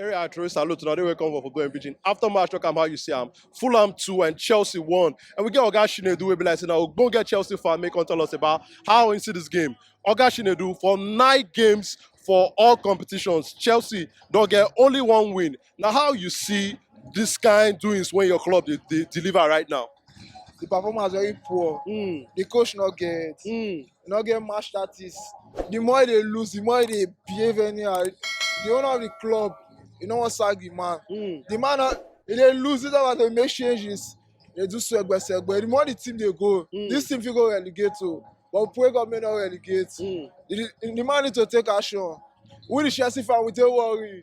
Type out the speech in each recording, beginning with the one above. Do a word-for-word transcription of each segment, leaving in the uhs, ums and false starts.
Area Trace, hello to another welcome for Going Pigeon. After match, talk am how you see am. Fulham two and Chelsea one. And we get Oga Shinedu, we be like, say, now go get Chelsea fan, make come tell us about how you see this game. Oga Shinedu, for nine games for all competitions, Chelsea don't get only one win. Now, how you see this kind doings when your club they, they deliver right now? The performance very poor. Mm, The coach not get. mm, Not get match tactics. The more they lose, the more they behave anyhow. The owner of the club, you know what, sack the man. mm. The man, uh, if they lose it, they make changes. They do segbe segbe. The more the team they go, Mm. this team fit go relegate to. But pray God may not relegate. Mm. The, the man need to take action. We the Chelsea fan, we dey worry.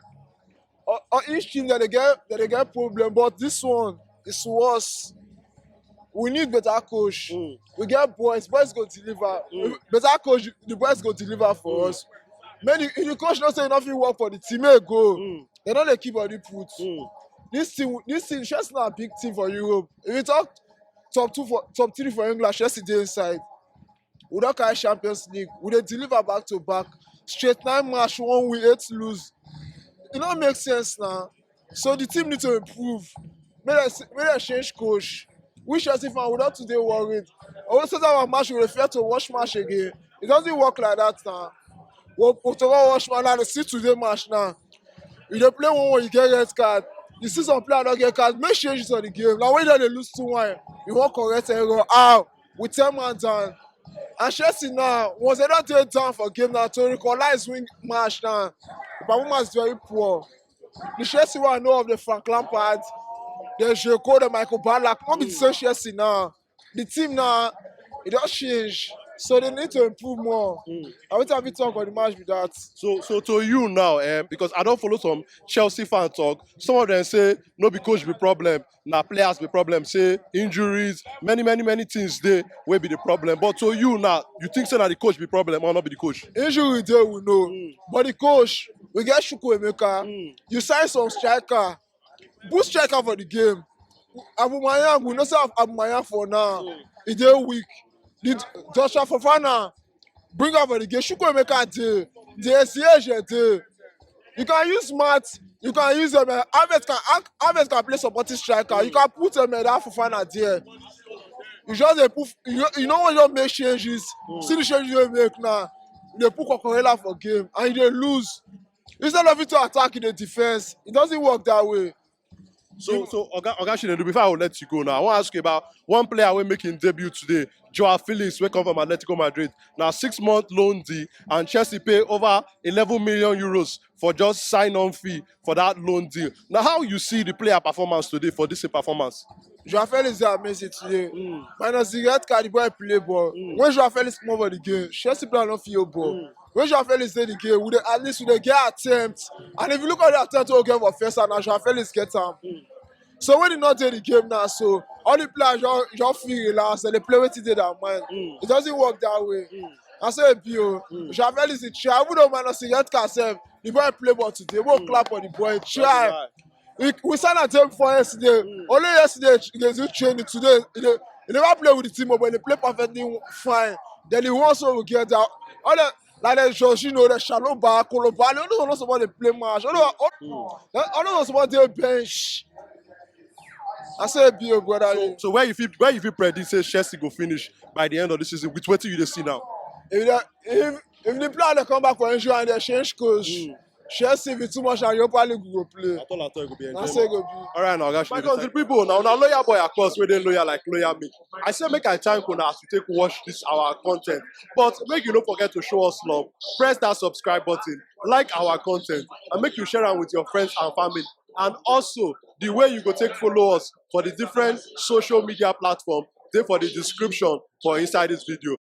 Uh, uh, each team that they get, that they get problem, but this one is worse. We need better coach. Mm. We get boys, boys go deliver. Mm. Better coach, the boys go deliver for Mm. us. Many, if the coach not say nothing work for the team, may go. Mm. They don't dey keep body put. Mm. This team, this team, Chelsea na big team for Europe. If you talk top two for top three for England, Chelsea dey inside. We don't carry Champions League. We dey deliver back to back. Straight nine match, one win, eight lose. It don't make sense now. So the team need to improve. May they, may they change coach. We Chelsea fan, we don't today worried. I always say that our match, we fear to watch match again. It doesn't work like that now. We, we to go watch match now. They see today match now. You dey play one one, you get red card. You see some player don't get card. Make changes on the game. Now when they lose two one, you won't correct error. How? We ten man down. And Chelsea now, once they don't take down for game now, to equalize win match now, the performance is very poor. The Chelsea one know of the Frank Lampard, the Dzeko, the Michael Ballack, not be the same Chelsea now. The team now, it don't change. So they need to improve more. Mm. I want to have you talk on the match with that. So, so to you now, um, because I don't follow some Chelsea fan talk. Some of them say no be coach be problem, na players be problem. Say injuries, many, many, many things they will be the problem. But to you now, you think say na the coach be problem or not be the coach? Injury day we know, Mm. But the coach, we get Chukwuemeka. Mm. You sign some striker, put striker for the game. Aubameyang, we know say Aubameyang for now. Mm. He dey weak. The Joshua Fofana, bring am for the game. Chukwuemeka dey, the S C H dey. You can use Matt, you can use um, Havertz can Havertz can play supporting striker. You can put um, that Fofana there. You just dey put, you know, you know when you make changes. Mm. See the changes you make now. You dey put Cucurella for game and you dey lose. Instead of you to attack in the defense, it doesn't work that way. So, so Oga, Oga Shinedu, before I will let you go now, I want to ask you about one player we making debut today, Joao Felix, we come from Atletico Madrid. Now six month loan deal, and Chelsea pay over eleven million euros for just sign on fee for that loan deal. Now, how you see the player performance today for this performance? Joao Felix dey amazing today. Mm. Minus the red card, the boy play ball. Mm. When Joao Felix come over the game, Chelsea player no fit hold ball. Mm. When Joao Felix dey the game, we dey, at least we dey get attempt. And if you look at the attempt we get for first half, na Joao Felix get am. Mm. So when he not dey the game now, so all the players just, just feel relaxed and they play wetin dey their mind. Mm. It doesn't work that way. Mm. I say, B O, Mm. Joao Felix is try. Even though minus the red card sef, the boy play ball today. We clap for the boy. Try. We, we signed a team for yesterday. Mm. Only yesterday they do training. Today he dey, he never play with the team, but he play perfectly fine. Then he wants to get that. All the, like the Jorginho, the Chalobah, Koulibaly, all those ones suppose dey play match. All those, all, Mm. all those ones suppose dey bench. I say, B O, brother. So, so where you feel where you feel predict say Chelsea go finish by the end of the season with what you dey see now? If they, if if the player dey come back for injury and they change coach, Mm. Chelsea be too much and Europa League go play. At all, at all, it go be Na enjoyment. so e go be. All right, now, guys, my country people, now, now loyal boy, of course, we dey loyal like loyal me. I say make I thank una as you take watch this our content, but make you no forget to show us love. Press that subscribe button, like our content, and make you share am with your friends and family. And also the way you go take follow us for the different social media platform dey for the description for inside this video.